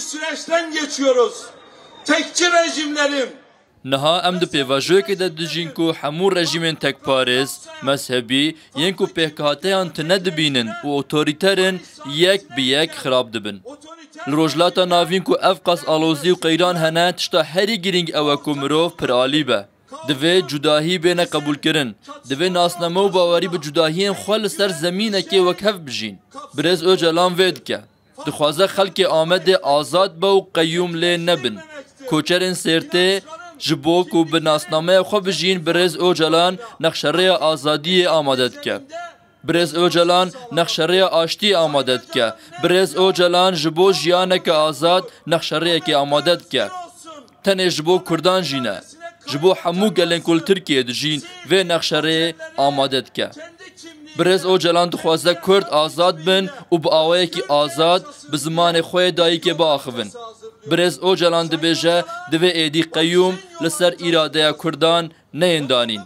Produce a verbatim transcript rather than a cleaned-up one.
Süreçten geçiyoruz. Tekçi rejimlerin Niha em di pêvajoyekê de dijîn ku hemû rejîmên tekparêz, mezhebî, yên ku pêkhateyan tune dibînin û otorîter in, yek bi yek xirab dibin. Li Rojhilata Navîn ku ev qas alozî û qeyran hene, tişta herî girîng ew e ku mirov piralî be. Divê cudahî bêne qebûlkirin. Divê nasname û bawerî bi cudahiyên xwe li ser zemînekê wekhev bijîn. Birêz Ocalan vê dike. Dixwaze xelkê Amedê azad be û qeyûm lê nebin. Koçerên Sêrtê ji bo ku bi nasnameya xwe bijîn, Birêz Ocalan nexşerêya azadiyê amade dike. Birêz Ocalan nexşerêya aştiyê amade dike. Birêz Ocalan ji bo jiyaneke azad nexşerêyekê amade dike. Tenê ji bo Kurdan jî ne. Ji bo hemû gelên ku li Tirkiyeyê dijîn vê nexşerêyê amade dike. Birêz Ocalan dixwaze Kurd azad bin û bi awayekî azad bi zimanê xwe yê dayikê biaxivin. Birêz Ocalan dibêje, divê êdî qeyûm li ser îradeya Kurdan neyên danîn.